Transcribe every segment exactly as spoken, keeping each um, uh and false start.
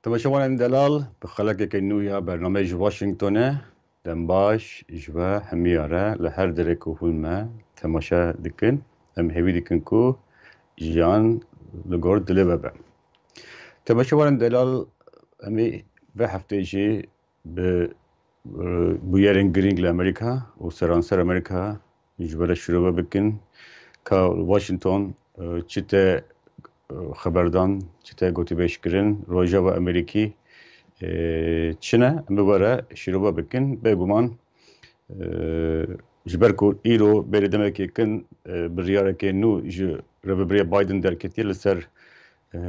Temaşevanên delal, bi xelekeke nû ya bernameyê ji Washingtonê dem baş ji we hemiya re li her derê ku hûn me temaşe dikin. Em hêvî dikin ku jiyan li gor dilê we be. Temaşevanên delal, em ê vê heftê jî bi, e, bûyerên girîng li Amerîka û seranser Amerîka ji we re şîrove bikin. Ka Washington, e, çi te, e, xeberdan, çi te gotîbêj kirin, rojeva Amerîkî, e, çi ne? Em bi we re şîrove bikin. Bêguman, e, ji ber ku îro berê demekê kin, e, biryareke nû ji rêvebiriya Biden derketiye li ser, e,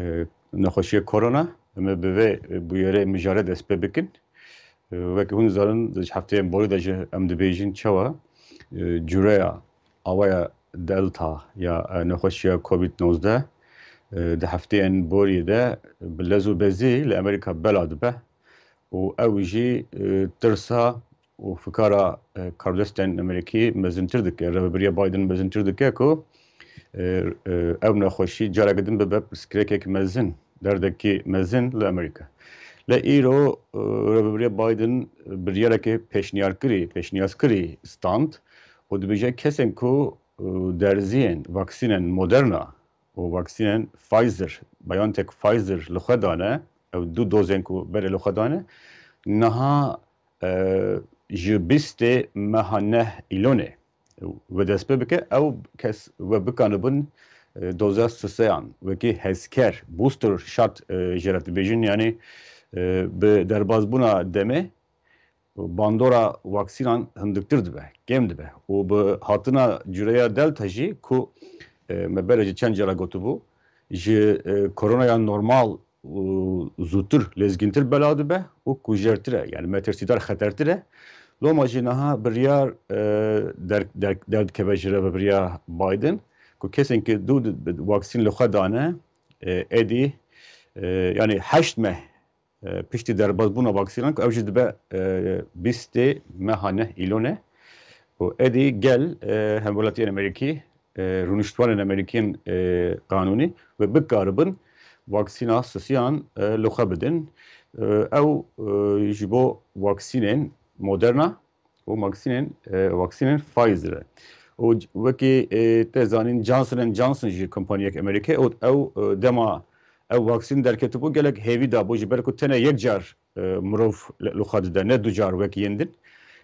nexweşiya korona. Em ê bi vê, e, bûyerê mijare dest pê bikin. E, wekî hûn zanin, di hefteyên borî de jî em dibêjin çawa, e, cureya awaya Delta ya, e, nexweşiya Covid nozdeh, e, di hefteyên borî de bi lez û bezî li Amerîka bela dibe û ew jî, e, tirsa û fikara, e, karbidestên Amerîkî mezintir dike, rêvebiriya Biden mezintir dike ku, e, e, ew nexweşî careke din bibe pirsgirêkek mezin, derdekî mezin li Amerîka. Lê îro, e, rêvebiriya Biden biryareke pêşniyarkirî, pêşniyazkirî stand û dibêje kesên ku, e, derziyên vaksînên Moderna û vaksînên Pfizer, BioNTech Pfizer li xwe dane, ew du dozên ku berê li xwe dane, niha, e, ji bîstê meha neh Îlonê we dest pê bike, ew kes we bikanibin, e, doza siseyan, wekî hezker, booster shot, e, jê re dibêjin, yanî, e, bi derbazbûna demê bandora vaksînan hindiktir dibe, kêm dibe. Û bi hatina cureya Delta jî ku, e, me berê jî çend cara gotibû, ji, e, koronaya normal û zûtir, lezgîntir bela dibe û kujertir e. Yanî metirsîdar, xetertir e. Loma jî niha biryar, e, der-, der-, derdikeve ji rêvebiriya Biden ku kesên ku du di-, bi-, vaksîn li xwe dane, e, êdî, e, yanî heşt meh, e, piştî derbazbûna vaksînan ku ew jî dibe, e, bîstê meha neh Îlonê û êdî gel, e, hemwelatiyên Amerîkî, e, rûniştvanên Amerîkî yên, e, qanûnî we bikaribin vaksîna sisiyan, e, li xwe bidin. E, ew, e, ji bo vaksînên Moderna û vaksînên, e, vaksînên Pfizer e. Û c-, wekî, e, te zanîn Johnson and Johnson jî kompaniyek Amerîkê û ew, e, dema ew vaksîn derketibû gelek hêvî dabû ji ber ku tenê yek car, e, mirov li, li xwe dide, ne du car wek yên din.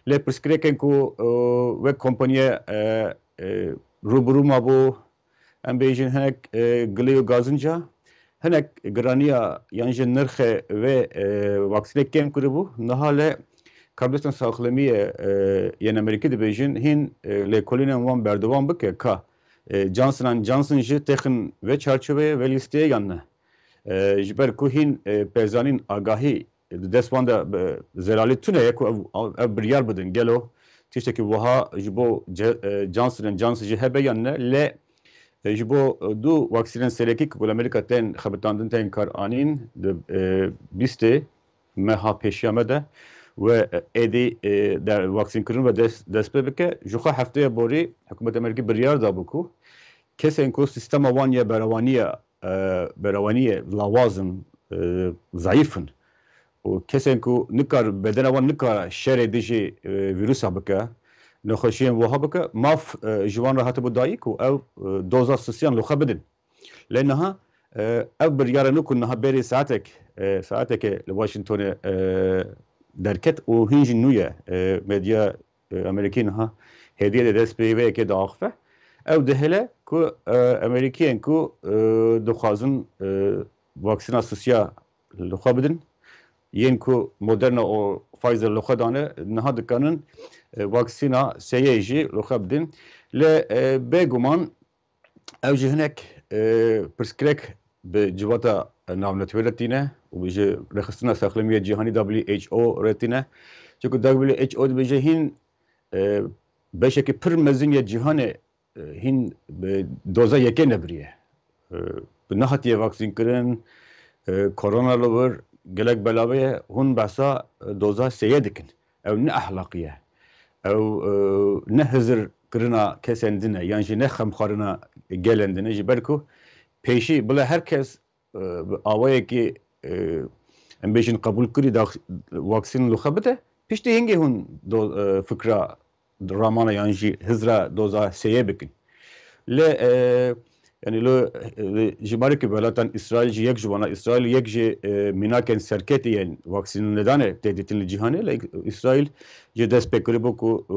Lê pirsgirêkên ku, e, wek kompaniye, e, e, rûbirû mabû, em bêjin hinek, e, gilê û gazinca, hinek giraniya yan jî nirxê vê, e, vaksînê kêm kiribû. Niha lê karbidestên saxlemiyê, e, yên Amerîkî dibêjin hîn, e, lêkolînên wan berdewam bike ka, e, Johnson and Johnson jî têxin vê çarçoveyê, vê lîsteyê yan ne. E, ji ber ku hîn, e, pêzanîn agahî di dest wan de, e, zelalî tune ye ku ev, ev biryar bidin. Gelo tiştekî wiha ji bo Ce-, e, Johnson and Johnson jî hebe yan ne? Lê, e, ji bo, e, du vaksînên serekî ku li Amerîka tên xebitandin, tên kar anîn, di, e, bîstê meha pêşiya me de we, e, êdî, e, der-, vaksînkirin ve dest, dest pê bike. Ji xwe hefteya borî hikûmeta Amerîkî biryar dabû ku kesên ku sîstema wan ya berewanî ya, e, berewanî ye lawaz in, e, zayîf in û kesên ku nikar, bedena wan nikare şerê dijî, e, vîrusa bike, nexweşiyên wiha bike, maf, e, ji wan re hatibû dayî ku ew, e, doza sisiyan li xwe bidin. Lê niha, e, ev biryara nû ku niha berê saetek, e, saeteke li Washingtonê, e, derket û hîn jî nû ye, e, medya, e, Amerîkî niha hêdiyê de dest pê vê yekê diaxife. Ew dihêle ku, e, Amerîkiyên ku, e, dixwazin, e, vaksîna sisiya li xwe bidin, yên ku Moderna û Pfizer li xwe dane, niha dikanin, e, vaksîna seyê jî li xwe bidin. Lê, e, bêguman ew jî hinek, e, pirsgirêk bi civata navnetewî re tîne û ji Rêxistina Saxlemiya Cîhanî W H O re tîne. Çunku W H O dibêje hîn, e, beşekî pir mezin ya cîhanê, e, hîn bi doza yekê nebiriye. E, bi nehatiye vaksînkirin, e, korona li wir gelek belav e, hûn behsa, e, doza sêyê dikin. Ew ne ehlaqî ye. Ew, e, ne hizirkirina kesên din e, yan jî ne xemxwarina gelên din e, ji ber ku pêşî bila her kes, e, bi awayekî, e, em bêjin qebûl kirî da vaksîn li xwe bide, piştî hingê hûn do, e, fikra ramana yan jî hizra doza sêyê bikin. Lê, e, yanî li, e, ji barekî welatan Îsraîl jî yek ji wana, Îsraîl yek ji, e, mînakên serketî yên vaksîn nedanê tê dîtin li cîhanê, lê Îsraîl jî dest pê kiribû ku, e,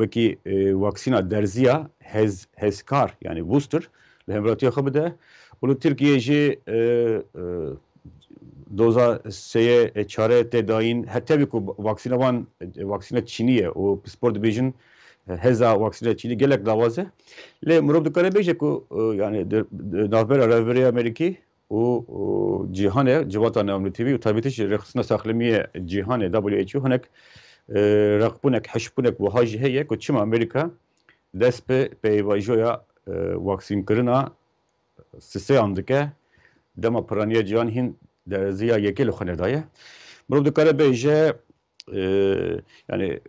wekî, e, vaksîna derziya hez, hezkar, yanî booster li hemratiya xwe bide û li Tirkiye jî, e, e, doza sêyê, e, çare tê dayîn. Her tevî ku vaksîna wan, e, vaksîna Çînî ye û pispor dibêjin, e, heza vaksîna Çînî gelek lawaz e. Lê mirov dikare bêje ku, e, yanî di, di navbera Rêveberiya Amerîkî û, û cîhanê, Civata Navnetewî û taybetî jî Rêxistina Saxlemiyê Cîhanê, W H O, hinek, e, reqbûnek, hişbûnek wiha jî heye ku çima Amerîka dest bi pêvajoya, e, vaksînkirina sisêyan dike, dema piraniya cîhan hîn derziya yekê li xwe nedaye. Mirov dikare bêje, e, yanî,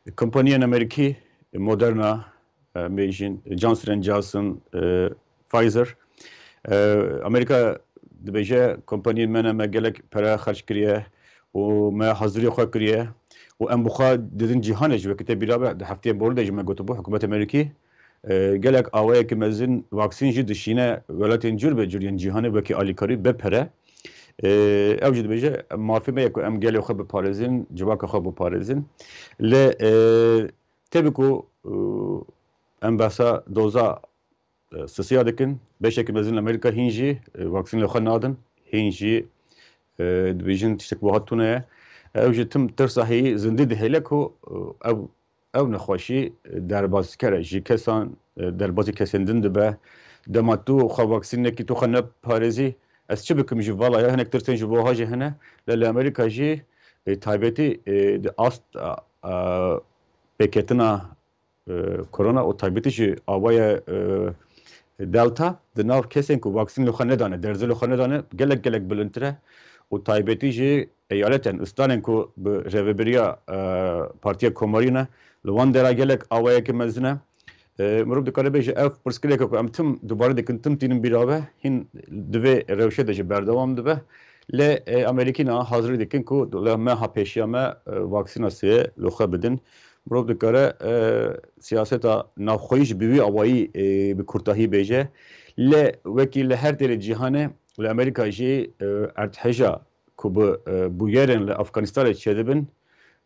e, kompaniyên Amerîkî, Moderna, e, mêjin, Johnson and Johnson, e, Pfizer. E, Amerîka dibêje, kompaniyên me ne me gelek pere xerc kiriye û me hazirî xwe kiriye û em bi xwe didin cîhanê jî, wekî te bîra be, di hefteyên borî de jî me gotibû, hikûmeta Amerîkî, e, gelek awayeke mezin vaksîn jî dişîne welatên cur be cur yên cîhanê wekî alîkarî bi pere. E, ew jî dibêje, mafê me ye ku em gelê xwe biparêzin, civaka xwe biparêzin. Lê, e, tevî ku, e, em behsa doza, e, sisiya dikin, beşekî mezin li Amerîka hîn jî, e, vaksîn li xwe nadin, hîn jî, e, dibêjin tiştek wiha tune ye. Ew jî tim tirsa heyî zindî dihêle ku, e, ew ew nexweşî derbazker e, ji kesan, e, derbazî kesên din dibe. Dema tu xwe vaksîn nekî, tu xwe neparêzî, ez çi bikim ji vala ya? Hinek tirsên ji bo wiha jî hene. Lê li Amerîka jî, e, taybetî, e, di ast, a, a, pêketina, e, korona û taybetî jî awaya, e, Delta di nav kesên ku vaksîn li xwe nedane, derzê li xwe nedane, gelek gelek bilindtir e û taybetî jî eyaleten, stranên ku bi rêvebiriya, e, Partiya Komarî ne, li wan dera gelek awayeke mezin e. E, mirov dikare bêje ev pirsgirêke ku em tim dubare dikin, tim tînin bîra ve, hîn di vê rewşê de jî berdewam dibe. Lê, e, Amerîkî niha hazirî dikin ku li meha pêşiya me, e, vaksîna sê li xwe bidin. Mirov dikare, e, siyaseta navxweyî jî bi wî awayî, e, bi kurtahî bêje. Lê wekî li her derê cîhanê, li Amerîka jî, e, erdheja ku bi, e, bûyerên li Afganistanê çêdibin,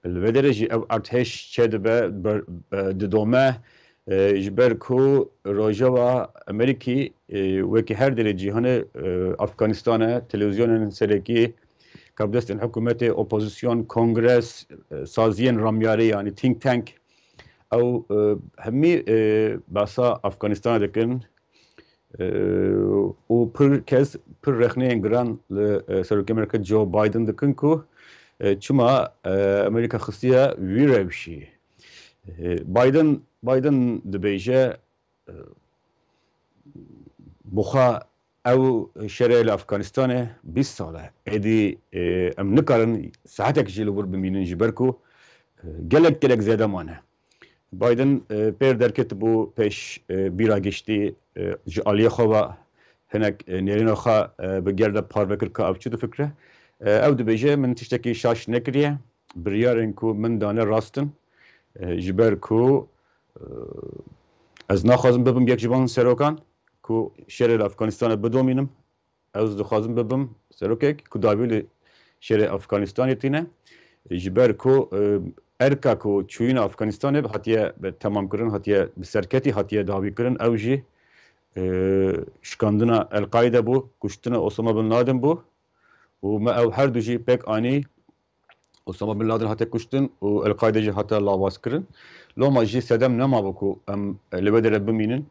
li vê derê jî ev erdhej çêdibe, ber-, e, didome, e, ji ber ku rojeva Amerîkî, e, wekî her derê cîhanê, e, Afganistane, televîzyonên serekî, karbidestên hikûmetê, opozîsyon, kongres, e, saziyên ramyarî, yanî think tank, ew, e, hemî, e, behsa Afganistanê dikin. E, û pir kes, pir rexneyên giran li, e, Serokê Amerîka Joe Biden dikin ku, e, çima, e, Amerîka xistiye wî rewşî. E, Biden, Biden dibêje, e, bi xwe ew şerê li Afganistanê bîst sal e. Êdî, e, em nikarin saetek jî li wir bimînin ji ber ku, e, gelek, gelek zêde mane. Biden, e, pêr derketibû pêş, e, bîra giştî, e, ji aliyê xwe ve hinek, e, nêrîna xwe, e, bi gel de parve kir ka ew çi difikire. E, ew dibêje, min tiştekî şaş nekiriye, biryarên ku min dane rast in, e, ji ber ku, e, ez naxwazim bibim yek ji van serokan ku şerê li Afganistanê bidomînim. Ez dixwazim bibim serokek ku dawî li şerê Afganistanê tîne. Ji ber ku, e, erka ku çûyîna Afganistanê hatiye bi temamkirin, hatiye bi serketî hatiye dawîkirin, ew jî, e, şikandina El-Qaîde bû, kuştina Osama Bin Laden bû û me ew her du jî pêk anî. Osama Bin Laden hate kuştin û El-Qaîde jî hate lawazkirin. Loma jî sedem nemabû ku em li vê derê bimînin.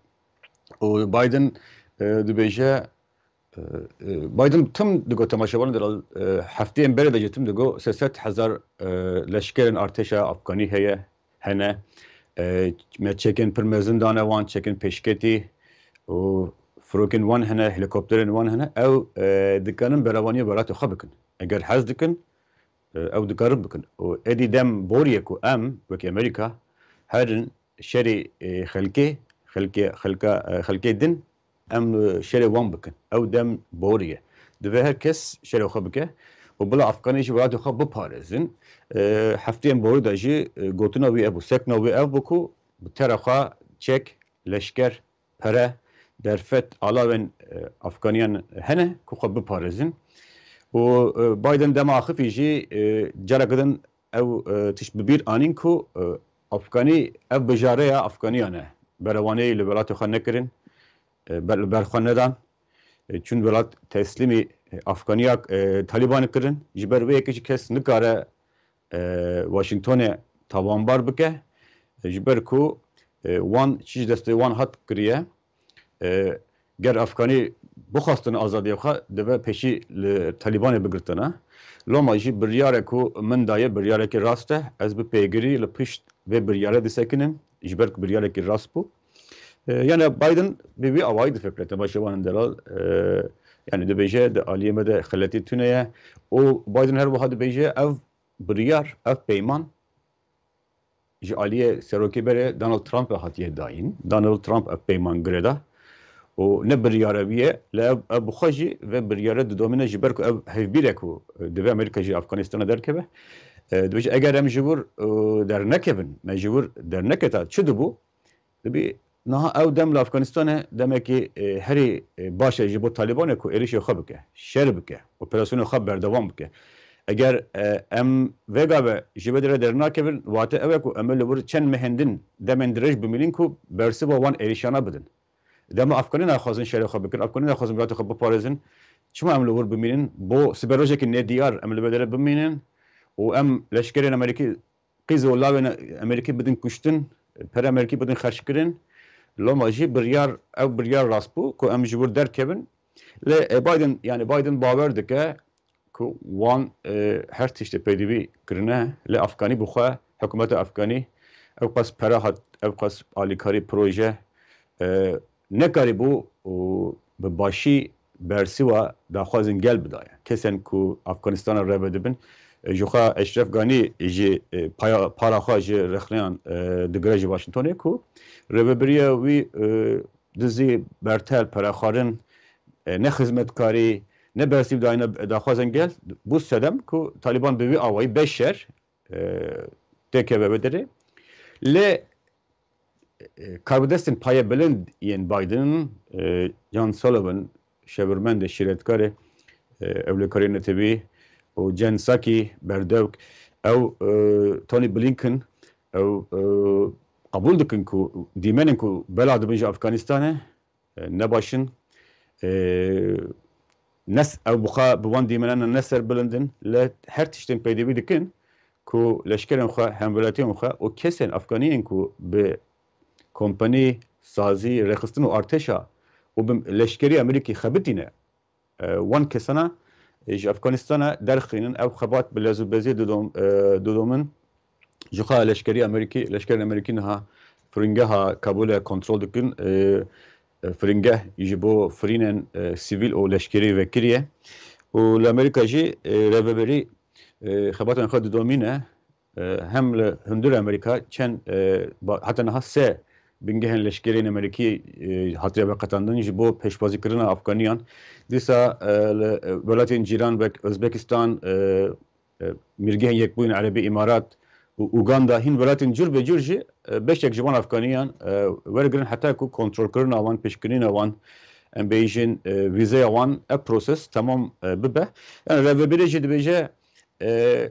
Û Biden, e, dibêje, e, e, Biden tim digot temaşevanên delal, e, hefteyên berê de jî tim digot sê sed hezar, e, leşkerên artêşa Afganî heye, hene. E, me çekên pir mezin dane wan, çekên pêşketî û firokên wan hene, helîkopterên wan hene. Ew, e, dikarin berevaniyê welatê xwe bikin. Eger hez dikin, e, ew dikarin bikin. Û êdî dem borî ye ku em, wekî Amerîka, herin şerê, e, xelkê, xelkê, xelka, e, xelkê din, em, e, şerê wan bikin. Ew dem borî ye. Divê her kes şerê xwe bike. û bila Afganî ji welatê xwe biparêzin. E, hefteyên borî de jî, e, gotina wî ev bû, sekna wî ev bû ku bi tera xwe çek, leşker, pere, derfet, alawên, e, Afganiyan hene ku xwe biparêzin. Û, e, Biden dema axifî jî, e, careke din ew, e, tişt bi bîr anîn ku, e, Afganî ev bijareya Afganiyan e. Berewaneyî li welatê xwe nekirin, e, ber, li ber xwe nedan. E, çûn welat teslîmî, e, Afganiya, e, Taliban kirin. Ji ber wê yekê jî kes nikare, e, Washingtonê tawanbar bike. E, ji ber ku, e, wan çi ji destê wan hat kiriye. E, ger Afganî bixwastin azadiya xwe, dibe pêşî li Talibanê bigirtine. Loma jî biryare ku min daye, biryarekî rast e. Ez bi pêgirî li pişt vê biryare disekinim. Ji ber ku biryarekî rast bû. E, yani Biden bi vî awayî difikre, temaşevanên delal. E, yani dibêje di aliyê me de xeletî tune ye. Û Biden her wiha dibêje ev biryar, ev peyman ji aliyê serokê berê Donald Trump'e hatiye dayîn. Donald Trump ev peyman girêda. Û ne biryare wî ye, lê ev, ev bi xwe jî vê biryare didomîne ji ber ku ev hevbîr e ku, e, divê Amerîka ji Afganîstana derkeve. E, dibêje eger em ji wir, e, dernekevin, me ji wir derneketa çi dibû? Dibî niha ew dem li Afganîstanê demekî, e, herî, e, baş e ji bo Talibanê ku êrişê xwe bike, şer bike, operasyonê xwe berdewam bike. Eger, e, em vêga ve ji vê derê dernakevin, wate ew e ku em ê li wir çend mehên din demên dirêj bimînin ku bersiva wan êrişana bidin. Dema Afganî naxwazin şerê xwe bikin, Afganî naxwazin welatê xwe biparêzin, çima em li wir bimînin? Bo siberojekî nediyar em li vê derê bimînin û em leşkerên Amerîkî qîz û lawên Amerîkî bidin kuştin, pere Amerîkî bidin xerckirin. Loma jî biryar, ew biryar rast bû ku em ji wir derkevin. Lê, e, Biden, yani Biden bawer dike ku wan, e, her tiştê pêdivî kirine, lê Afganî bi xwe, hikûmeta Afganî, ew qas pere hat, ew qas alîkarî proje, e, nekarîbû û bi başî bersiva daxwazên gel bidaye. Kesên ku Afganîstana rêve dibin, e, ji xwe Eşref Ganî jî, e, paya, para xwe ji rexneyan, e, digire ji Washingtonê ku rêvebiriya wî, e, dizî, bertel, perexwarin, e, ne xizmetkarî, ne bersivdayîna daxwazên gel bû sedem ku Taliban bi vî awayî beşer, e, têkeve vê derê. Lê, e, karbidestên payebilind yên Biden, e, John Sullivan, şêwirmendê, şîretkarê, e, ewlekariyê netewî û Jen Psaki, berdewk, ew, e, Tony Blinken, ew, e, qebûl dikin ku dîmenên ku bela dibin ji Afganistanê, e, ne baş in. E, ne s-, ew bi xwe bi wan dîmenana ne serbilind in, lê her tiştên pêdivî dikin ku leşkerên xwe, hemwelatiyên xwe û kesên Afganiyên ku bi kompanî, sazî, rêxistin û artêşa û bi leşkerî Amerîkî xebitîne, e, wan kesana, e, ji Afganîstana derxînin. Ev xebat bi lez û beziyê didom-, e, didomin. Ji xwe leşkerî Amerîkî, leşkerên Amerîkî niha firingeha Kabûlê kontrol dikin. E, e, firingeh ji bo firînên, e, sivîl û leşkerî vekirî ye. Û li Amerîka jî, e, rêveberî, e, xebatên xwe didomîne. E, hem li hundir Amerîka çend, e, ba-, heta niha sê bingehên leşkerên Amerîkî, e, hatire veqetandin ji bo pêşwazîkirina Afganiyan. Dîsa, e, li, e, welatên cîran wek Özbekistan, e, e, Mîrgehên Yekbûyîn Erebî Îmarat û Uganda, hîn welatên cur be cur jî, e, beşek ji van Afganiyan, e, wergirin heta ku kontrolkirina wan, piştgirîna wan, em bêjin, e, vîzeya wan, ev proses temam, e, bibe. Yani rêvebirê jî dibêje, e,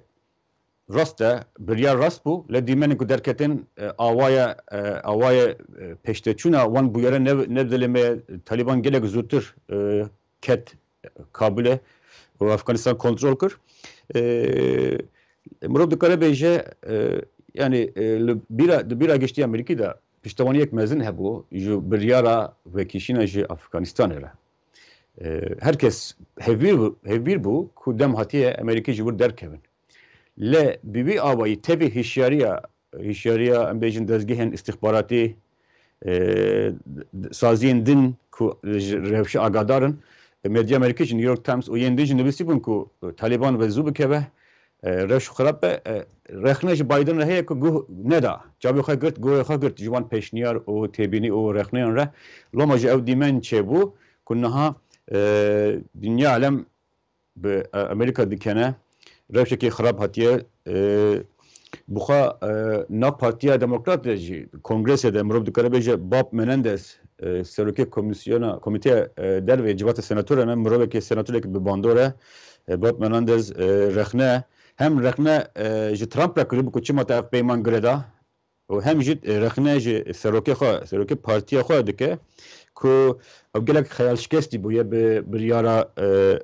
rast e, biryar rast bû, lê dîmenên ku derketin, e, awaye, e, awaye, e, pêşteçûna wan bûyere ne, ne dilê me, Taliban gelek zûtir, e, ket Kabulê û Afganistan kontrol kir. E, mirov dikare bêje, e, yani, e, li bîra, di bîra giştî Amerîkî de piştewaniyek mezin hebû ji biryara vekişîna ji Afganistanê re. E, her kes hevbîr bû, hevbîr bû ku dem hatiye Amerîkî ji wir derkevin. Lê bi vî awayî tevî hişyariya, hişyariya, em bêjin, dezgehên îstixbaratî, e, saziyên din ku ji rewşê agadar in, e, medya Amerîkî jî, New York Times û yên din jî nivîsîbûn ku Taliban ve zû bikeve, e, rewş xirab be, e, rexne ji Biden re heye ku guh neda. Çavê xwe girt, guhê xwe girt ji wan pêşniyar û têbînî û rexneyan re. Loma jî ew dîmen çêbû ku niha, e, dinya alem bi e, Amerîka dikene rewşekî xirab hatiye. E, bi xwe e, nav Partiya Demokrat de jî kongresê de mirov dikare bêje Bob Menendez, e, serokê komîsyona, komîteya e, derve civata senatoran e, mirovekî senatorekî bi bandor e. E, Bob Menendez e, rexne, hem rexne e, ji Trump re kiribû ku çima te ev peyman girêda û hem jî e, rexne ji serokê xwe, serokê partiya xwe dike ku ew gelek xeyalşikestî bûye bi biryara e,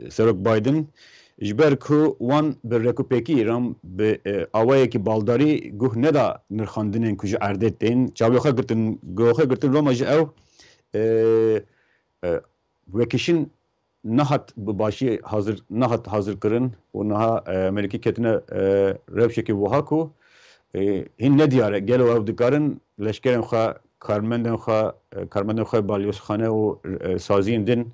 Serok Biden, ji ber ku wan bi rêkûpêkî re bi e, awayekî baldarî guh neda nirxandinên ku ji erdê tên, çavê xwe girtin, guhê xwe girtin, loma ji ew e, e, wekîşin nehat bi başî hazir, nehat hazir kirin û niha e, Amerîkî ketine e, rewşekê wiha ku e, hîn nediyar e gelo ew dikarin leşkerên xwe, karmendên xwe, e, karmendên xwe, balyozxane û e, saziyên din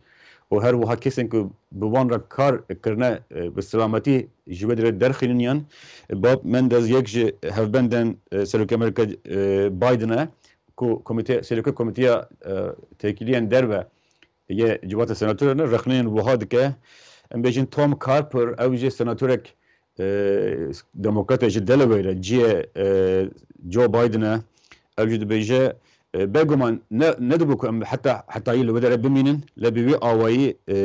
û her wiha kesên ku bi wan re kar kirine e, bi selametî ji wê derê derxînin yan. E, Bob Mendez yek ji hevbendên e, Serokê Amerîka e, Biden e ku komîte, serokê komîteya e, têkiliyên derve yê civata senatoran e, rexneyên wiha dike. Em bêjin Tom Carper, ew jî senatorek e, demokrat e ji Delaware e, cihê e, Joe Biden e. Ew jî dibêje, e, beguman ne, nedibû ku em heta, hetayî li wê derê bimînin, lê bi wî awayî e,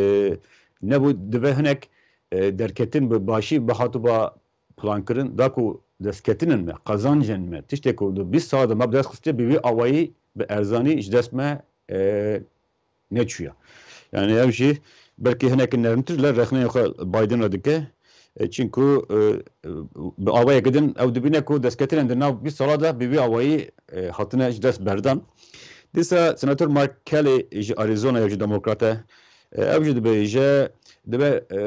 nebû, dibe hinek e, derketin bi başî bihatûba plankirin, da ku destketinên me, qezancên me, tiştê ku di bîst sala de me bi dest xistiye, bi wî awayî bi erzanî ji dest me e, neçûya. Yani ev jî belkî hinekî nermtir li rexneyên xwe Biden re dike. E, çinku e, bi awayekî din ew dibîne ku destketinên di nav bîst sala de bi vî awayî e, hatine ji dest berdan. Dîsa Senator Mark Kelly ji Arizona, ew jî demokrat e. E, ew jî dibêje, dibe e,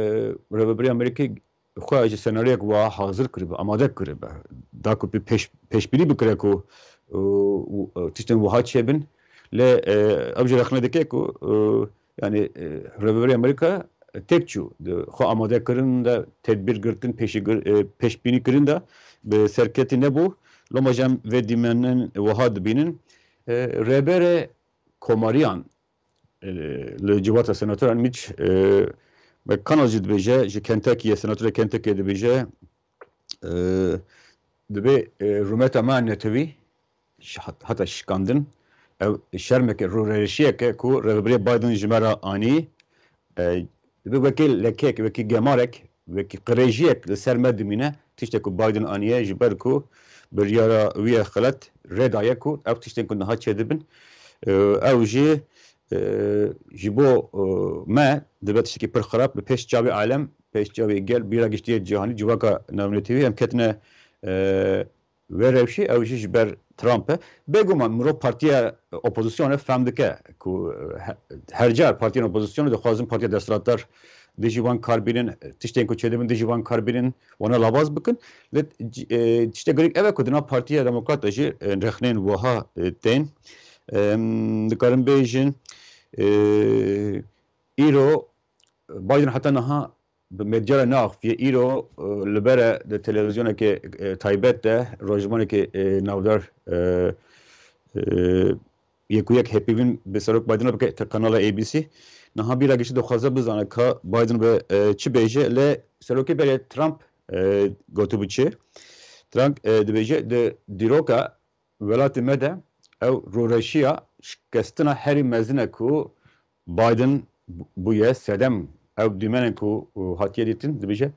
Rêveberiya Amerîkî xwe ji senaryoyek wiha hazir kiribe, amade kiribe. Da ku pê-, pêş-, pêşbînî bikire ku, û, û, tiştên wiha çêbin. Lê, e, ew jî rexne dike ku, e, yani, e, Rêveberiya Amerîka têk çû. Di xwe amade kirin de, tedbîr girtin, pêşî gir-, e, pêşbînî kirin de bi serketî nebû. Loma jî em vê dîmenên wiha dibînin. E, rêberê komariyan e, li civata senatoran Mitch e, McConnell jî dibêje, ji Kentuckyê, senatorê Kentuckyê dibêje, e, dibê e, rûmeta me netewî ji hat-, hate şikandin. Ew şermeke, rûreşiyeke ku Rêveberiya Biden ji me re anî, e, dibê wekî lekek, wekî gemarek, wekî qirêjiyek li ser me dimîne, tiştek ku Biden aniye, ji ber ku biryara wî ye xelet rê daye ku ev tiştên ku niha çêdibin, e, ew jî, e, ji bo, e, me dibe tiştekî pir xirab, bi pêş çavê alem, pêş çavê gel, bîra giştî yê cîhanî, civaka navnetewî em ketine, e, vê rewşî, ew jî ji ber Trump e. Bêguman mirov partiya opozîsyonê fem dike ku he-, her car partiyên opozîsyonê dixwazin partiya desthilatdar dijî wan kar bînin, tiştên ku çêdibin dijî wan kar bînin, wana lawaz bikin. Lê c-, e, tiştê girîng ev e ku di nav Partiya Demokrat de jî, e, rexneyên wiha, e, tên. Em, dikarin bêjin, e, îro Biden heta niha bi medya re neaxifiye. Îro, e, li ber e di televîzyonekê, e, taybet de, rojvanekê, e, navdar, e, e, yek û yek hêpîvîn bi Serok Biden re bike, te kanala A B C. Niha bîra giştî dixwaze bizane ka Biden bi, e, çi bêje, lê serokê berê Trump, e, gotibû çi? Trump, e, dibêje, di dîroka welatê me de ew rûreşiya şikestina herî mezin e ku Biden bûye sedem, ew dîmenên ku hatiye dîtin, dibêje,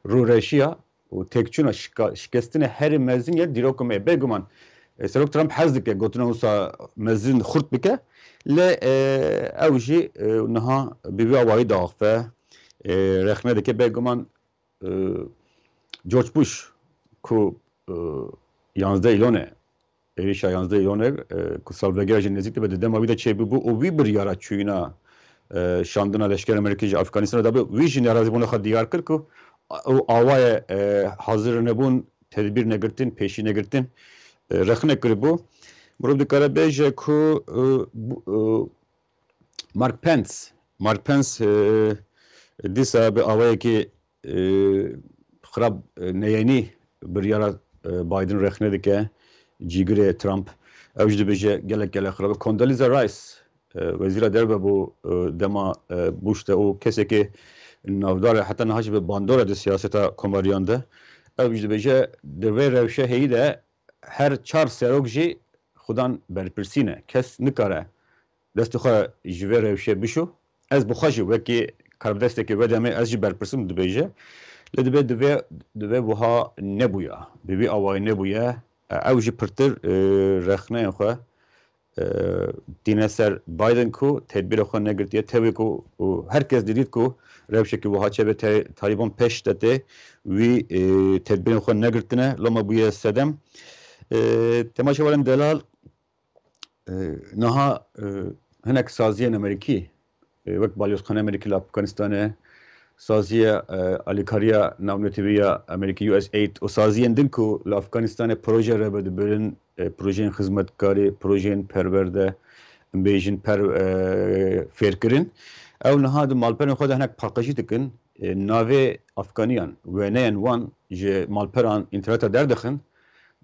rûreşiya û têkçûna şika-, şikestinê herî mezin ye dîroka me. Bêguman, e, Serok Trump hez dike gotina wisa mezin xurt bike, lê, e, ew jî, e, niha bi vî awayî diaxife, e, rexne dike. Bêguman, e, George Bush ku, e, yanzdeh Îlonê, êrîşa yanzdeh Îlonê, e, ku salvegera jî nêzîk dibe, di dema wî de çêbûbû û wî biryara çûyîna, e, şandina leşkerên Amerîkî ji Afganistanê dabû, wî jî nerazîbûna xwe diyar kir ku ew awayê, e, hazir nebûn, tedbîr negirtin, pêşî negirtin, e, rexne kiribû. Mirov dikare bêje ku, e, bu-, e, Mark Pence, Mark Pence, e, dîsa bi awayekî, e, xirab, e, neyenî biryara, e, Biden rexne dike, cîgirê Trump. Ew jî dibêje gelek gelek xirab e. Condoleezza Rice, e, wezîra derve bû, e, dema, e, Bush de û kesekê navdar e, heta niha jî bi bandor e di siyaseta komariyan de. Ew jî dibêje, di vê rewşe heyî de her çar serok jî xudan berpirsî ne. Kes nikare destê xwe ji vê rewşê bişo. Ez bi xwe jî wekî karbidestekê wê demê ez jî berpirsîm dibêje. Lê divê, divê, divê wiha nebûya. Bi vî awayî nebûye. Ew jî pirtir, e, rexneyên xwe, e, tîne ser Biden ku tedbîra xwe negirtiye. Tevî ku, û her kes didît ku rewşekî wiha çêbe te-, Talîban pêş de tê, wî, e, tedbîrên xwe negirtine. Loma bûye sedem. E, temaşevanên delal, e, niha, e, hinek saziyên Amerîkî, e, wek Balyozxaneya Amerîkî li Afganistanê, saziya, e, alîkariya navnetewî ya Amerîkî, U S aid, û saziyên din ku li Afganistanê proje rê ve dibirin, e, projeyên xizmetkarî, projeyên perwerde, em bêjin per-, e, fêrkirin. Ew niha di malperên xwe de hinek paqijî dikin. E, navê Afganiyan, wêneyên wan ji malperan înterneta derdixin,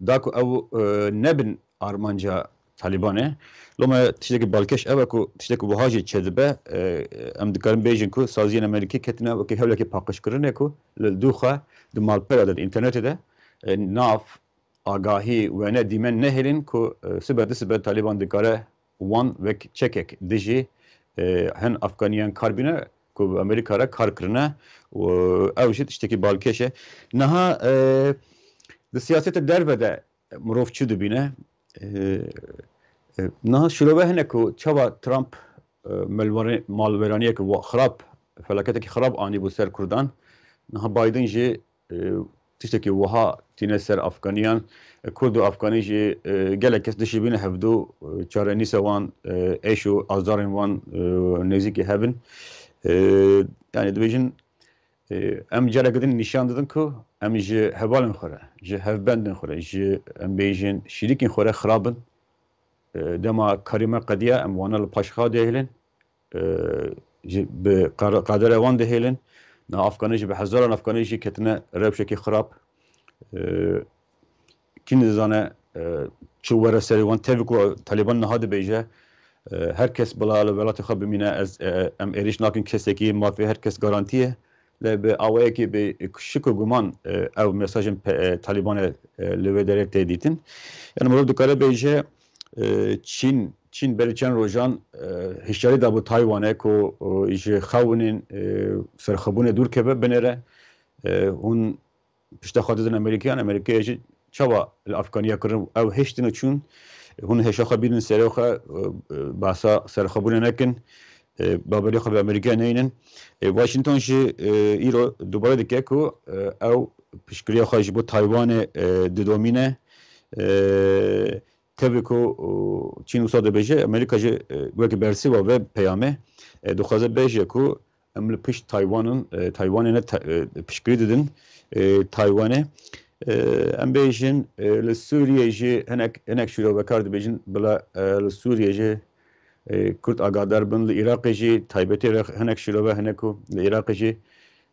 da ku ew, e, nebin armanca Talîbanê. Loma tiştekî balkêş ew e ku tiştekî wiha jî çêdibe, e, em dikarin bêjin ku saziyên Amerîkî ketine wekî hewlekî paqijkirinê ku li dû xwe di malpera de, di înternetê de, e, nav, agahî, wêne, dîmen nehêlin ku, e, sibe di sibe Talîban dikare wan wek çekek dijî, e, hin Afganiyan kar bîne ku bi Amerîka re kar kirine û ew jî tiştekî balkêş e. Niha, e, di siyaseta derve de mirov çi dibîne? E, e, niha şîrove hene ku çawa Trump, e, malwere-, malweraniyek wa-, xirab, felaketekî xirab anîbû ser Kurdan. Niha Biden jî, e, tiştekî wiha tîne ser Afganiyan. E, Kurd û Afganî jî, e, gelek kes dişibîne hevdû, e, çarenîsa wan, e, êş û azarên wan, e, nêzîkî hev in. E, yanî dibêjin, e, em careke din nîşan didin ku em ji hevalên xwe re, ji hevbendên xwe re, ji, em bêjin, şirîkên xwe re xirab in. E, dema karî me qediya, em wana li paş xwe dihêlin. E, ji, bi qar-, qadere wan dihêlin. Na Afganê jî, bi hezaran Afganê jî ketine rewşekî xirab. E, kî nizane, e, çi were serê wan. Tevî ku Talîban niha dibêje, e, her kes bila li welatê xwe bimîne, ez, e, em êrîş nakin kesekî, mafê her kes garantî ye. Lê bi awayekî bi şik û guman, e, ew mesajên pe-, e, Talîbanê, e, li vê derê tê dîtin. Yani mirov dikare bêje, e, Çîn, Çîn berî çend rojan, e, hişyarî dabû Taywanê ku, e, ji xewinên, e, serxwebûnê dûr keve binêre. E, hûn pişta xwe didin Amerîkayan, Amerîkayê jî çawa li Afganiya kirin, ew hiştin û çûn, hûn hêşa xwe bînin serê xwe, e, e, behsa serxwebûnê nekin, e, bawerî xwe bi Amerîkayê neynin. E, Washington jî, e, îro dubare dike ku, e, ew piştgiriya xwe ji bo Taywanê, e, didomîne. E, Tevî ku, e, Çîn wisa dibêje, Amerîka jî, e, wekî bersiva vê peyamê, e, dixwaze bêje ku em li pişt Taywan in, e, Taywanê ne te-, e, piştgirî didin, e, Taywanê. E, em bêjin, e, li Sûriyê jî hinek, hinek şîrove kar dibêjin, bila, e, li Sûriyê jî, e, Kurd agadar bin, li Iraqê jî taybetî re hinek şîrove hene ku li Iraqê jî,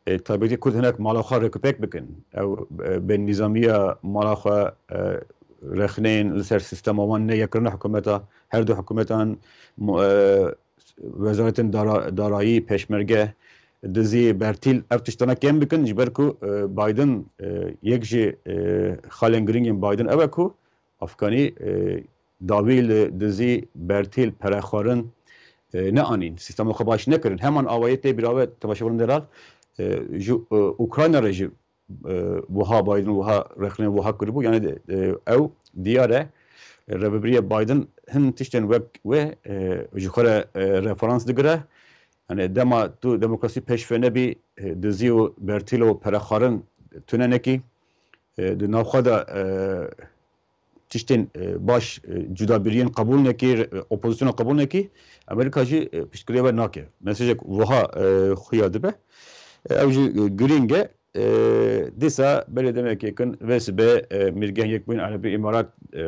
e, taybetî Kurd hinek mala xwe rêkûpêk bikin. Ew, e, bên nîzamiya mala xwe, e, rexneyên li ser sîstema wan ne yekirina hikûmeta, her du hikûmetan, mu-, e, wezaretên dara-, darayî, pêşmerge, dizî, bertîl, ev tiştana kêm bikin, ji ber ku, e, Biden, e, yek ji, e, xalên girîngên Biden ew e ku Afganî, e, dawî li dizî, bertîl, perexwarin, e, neanîn, sîstema xwe baş nekirin. Heman awayê tê bîra we, temaşevanên delal, e, ji, e, Ukrayna re jî, e, wiha Biden wiha rexne wiha kiribû. Yani, e, ew diyar e, e, rêvebiriyê Biden hin tiştên wek wê, e, ji xwe re, e, referans digire. Yani dema tu demokrasî pêş ve nebî, e, dizî û bertîl û perexwarin tune nekî, e, di navxwe de, e, tiştên, e, baş, e, cudabiriyên qebûl nekî, e, opozisyona qebûl nekî, Amerîka jî, e, piştgiriya we nake. Mesajek wiha, e, xuya dibe. E, ew jî, e, girîng e. E, dîsa berê demekê kin vê sibe, e, Mîrgeh Yekbûyîn Erebî Îmarat, e,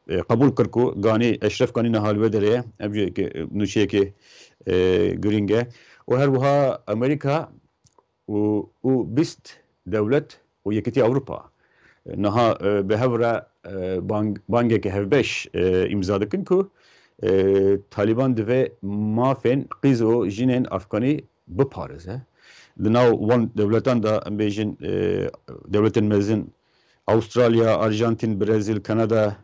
e, qebûl kir ku Ganî, Eşref Ganî niha li wê derê ye. Ev jî yekê, e, nûçeyekê, e, girîng e. Û her wiha Amerîka û, û bîst dewlet û Yekîtiya Ewropa, e, niha, e, bi hev re, e, bang-, bangeke hevbeş, e, îmza dikin ku, e, Talîban divê mafên qîz û jinên Afganî biparêze. di nav wan dewletan de, em bêjin, e, dewletên mezin, Avustralya, Arjantin, Brezîl, Kanada,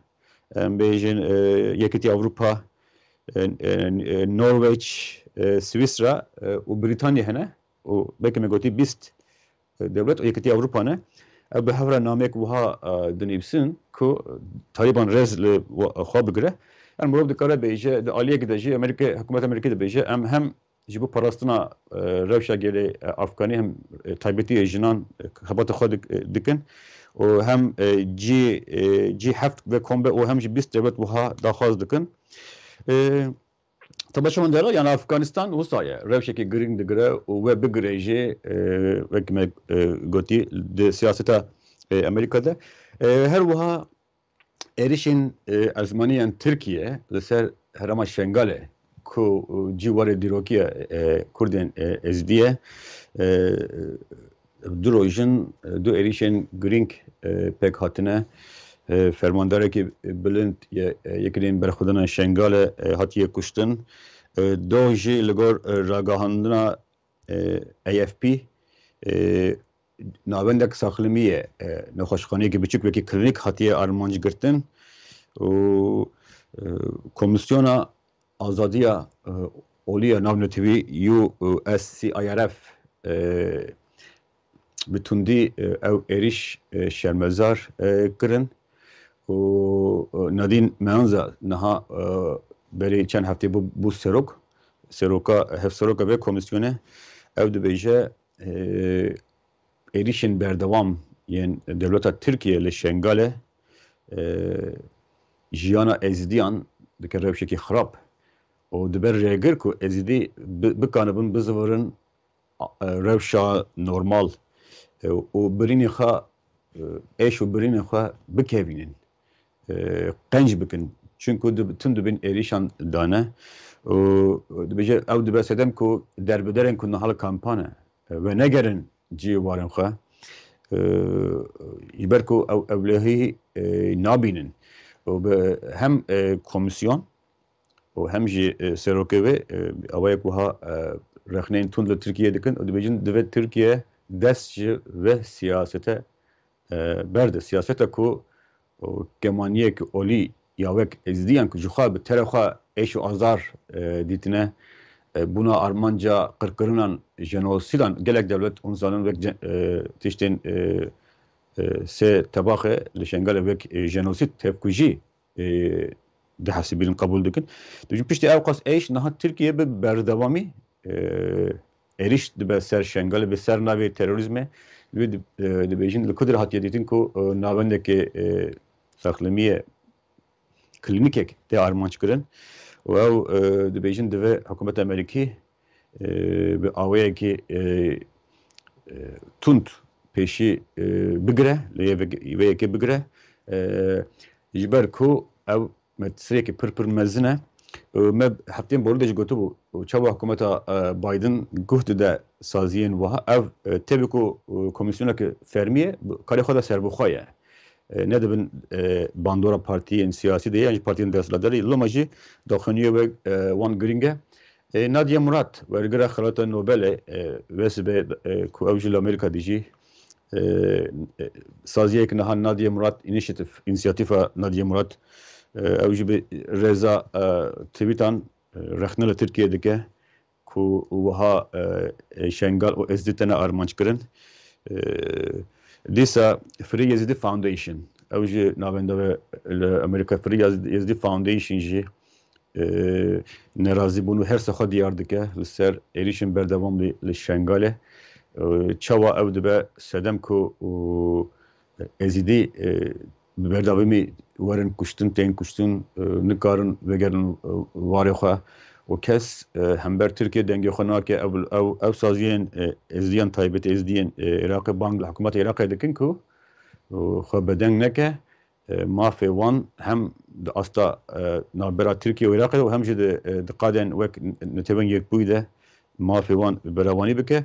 em bêjin, e, Yekîtiya Ewropa, e, e, e, Norveç, e, Swîsra, e, û Brîtanya hene û belkî me gotî bîst, e, dewlet û Yekîtiya Ewropa ne. Ew bi hev re nameyek wiha, e, dinivîsin ku Talîban rêz li wa-, xwe bigire. Yani mirov dikare bêje, di aliyekî de jî Amerîka, hikûmeta Amerîkî dibêje, em hem ji bo parastina, e, rewşa gelê, e, Afganî hem, e, taybetî jinan, e, xebata xwe dik-, e, dikin û hem, e, cî, e, cî heft ve kombe û hem jî bîst dewlet wiha daxwaz dikin. E, Temaşevan dera, yani Afganistan wisa ye. Rewşekî girîng digire û we bigire jî, e, wek me, e, gotî, di siyaseta, e, Amerîka de. E, her wiha êrişên, e, ezmanî yên Tirkiye li ser herêma Şengalê ku, e, cî warê dîrokî ye, e, Kurdên, e, Êzidî ye, e, du roj in, e, du êrişên girîng, e, pêk hatine. E, fermandarekî bilind ye, e, Yekîneyên Berxwedana Şengalê, e, hatiye kuştin. E, doh jî li gor, e, ragihandina, e, A F P, e, navendek saxlimî ye, e, nexweşxaneyekî biçûk, wekî klînîk hatiye armanc girtin û, e, Komîsyona Azadiya, e, Olî ya Navnetewî, U S C I R F, e, bi tundî, e, ew êrîş, e, şermezar, e, kirin û, e, Nadîn Meanza niha, e, berî çend heftê bû, bû serok, seroka, hevseroka vê komîsyonê. Ew dibêje, e, êrîşên berdewam yên dewleta Tirkiye li Şengalê, e, jiyana Êzidiyan dike rewşekî xirab û dibe rêgir ku Êzidî bi-, bikanibin bizivirin, e, rewşa normal, e, û birînê xwe, e, êş û birînê xwe bikevînin, e, qenc bikin. Çunku di-, tim dibên êrîşan dane û dibêje, ew dibe sedem ku derbiderên ku niha li kampan e, e, venegerin cihê warên xwe, e, ji ber ku ew ewlehî, e, nabînin. Û bi hem, e, komîsyon û hem jî, e, serokê wê, e, awayek wiha, e, rexneyên tund li Tirkiyê dikin û dibêjin divê Tirkiye dest ji vê siyasete, e, berde. Siyaseta ku, o, kemaniyek olî ya wek Êzidiyan ku ji xwe bi terê xwe êş û azar, e, dîtine, e, bûna armanca qirkirinan, jenosîdan, gelek dewlet hûn zanin wek ce-, e, tiştên, e, e, sê Tebaxê li Şengalê wek, e, jenosîd, tevkujî, e, dihesibînin, qebûl dikin. Dibêjin piştî ew qas êş niha Tirkiye bi berdewamî, e, êrîş dibe ser Şengalê, bi ser navê terorîzmê. Wê di-, e, dibêjin li ku dir hatiye dîtin ku, e, navendeke, e, saxlemiyê klînîkek tê armanc kirin û ew, e, dibêjin divê hikûmeta Amerîkî, e, bi awayekî, e, e, tund pêşî, e, bigire, li vê, vê yekê bigire. E, ji ber ku ew meseleyekî pir pir mezin e. E, me hefteyên borî de jî gotibû, çawa hikûmeta, e, Biden guh dide saziyên wiha. Ev, e, tevî ku, e, komîsyoneke fermî ye, bi karê xwe de serbixwe ye. E, nedibin, e, bandora partiyên siyasî de yan jî partiyên desthilatdarî. Loma jî daxuyaniyê wek, e, wan girîng e. E, Nadia Murad, wergera Xelata Nobelê, e, wê sibê, e, ku ew jî li Amerîka dijî, e, e, saziyek niha Nadia Murad Initiative, Înisiyatîfa Nadia Murad, e, ew jî bi rêza, e, twîtan, e, rexne li Tirkiye dike ku wiha, e, e, Şengal û Êzidî têne armanc kirin. E, dîsa Free Yazidi Foundation, ew jî navenda ve li Amerîka, Free Yazidi Foundation jî, e, nerazîbûn û hersa xwe diyar dike li ser êrîşên berdewam li, li Şengalê. E, çawa ew dibe sedem ku û Êzidî, e, bi berdewamî werin kuştin, tên kuştin, e, nikarin vegerin, e, warê xwe û kes, e, hember Tirkiye dengê xwe nake. Ew, ew, ew saziyên, e, Êzidiyan, taybet Êzidiyên, e, Iraqê bang li hikûmeta Iraqê dikin ku, e, xwe bedeng neke. E, mafê wan hem di asta, e, navbera Tirkiye û Iraqê de û hem jî di, e, di qadên wek Netewên Yekbûyî de mafê wan berevanî bike.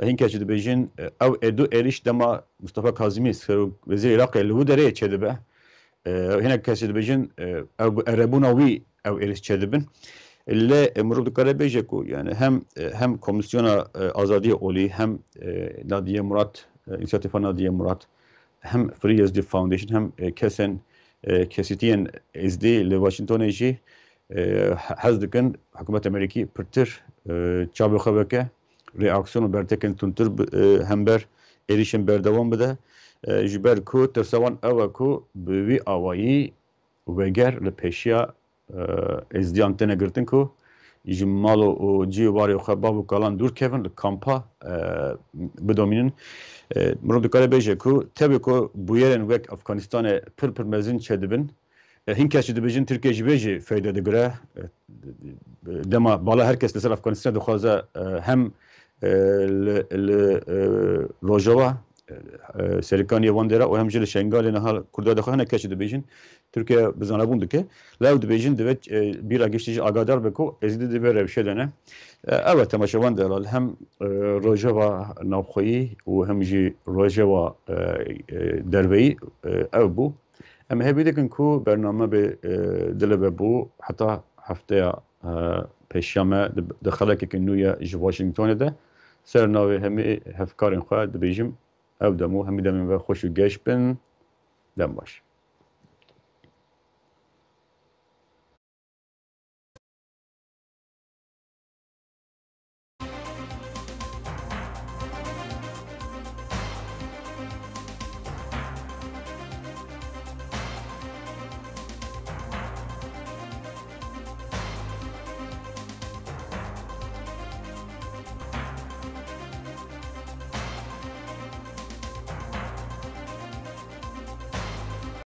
Lê hin kes jî dibêjin, e, ew ê du êrîş dema Mustafa Kazimî, serok wezîrê Iraqê, li wî derê çêdibe. E, hinek kes jî dibêjin, e, ew bi erebûna wî ew êrîş çêdibin. Lê, e, mirov dikare bêje ku, yani, hem, e, hem Komîsyona, e, Azadiyê Olî, hem, e, Nadiye Murat, e, Însiyatîfa Nadiye Murat, hem Free Yazidi Foundation, hem, e, kesên, e, kesîtiyên Êzidî li Washingtonê jî, e, he-, hez dikin hikûmeta Amerîkî pirtir, e, çavê xwe veke, reaksiyon û bertekên tundtir bi, e, hember êrîşên berdewam bide. E, ji ber ku tirsa wan ew e ku bi vî awayî veger li pêşiya, e, Êzidiyan têne girtin ku ji mal û, û cî û barê xwe, bav û kalan dûr kevin, li kampa, e, bidomînin. E, mirov dikare bêje ku tevî ku bûyerên wek Afganistanê pir pir mezin çêdibin. E, hin kes jî dibêjin Tirkiye ji vê jî feyde digire. E, dema bala her kes li ser Afganistanê dixwaze, e, hem, e, li, li, e, Rojava, e, e, serîkaniyê van dêra û hem jî li Şengalê niha Kurda dixwe, hinek kes jî dibêjin Tirkiye bi zanebûn dike. Lê ew dibêjin divê, e, bîra giştî jî agadar be ku Êzidî di vê rewşê de ne. E, ew e temaşevan delal, hem, e, Rojava navxweyî û hem jî Rojava, e, e, derveyî, e, ew bû. Em hêvî dikin ku bername bê, e, dile ve bû heta hefteya, e, pêşiya me di, di xelekeke nû ye ji Washingtonê de. Ser navê hemî hevkarên xwe dibêjim ew dem û hemî demên ve xweş û geş bin. Dem baş.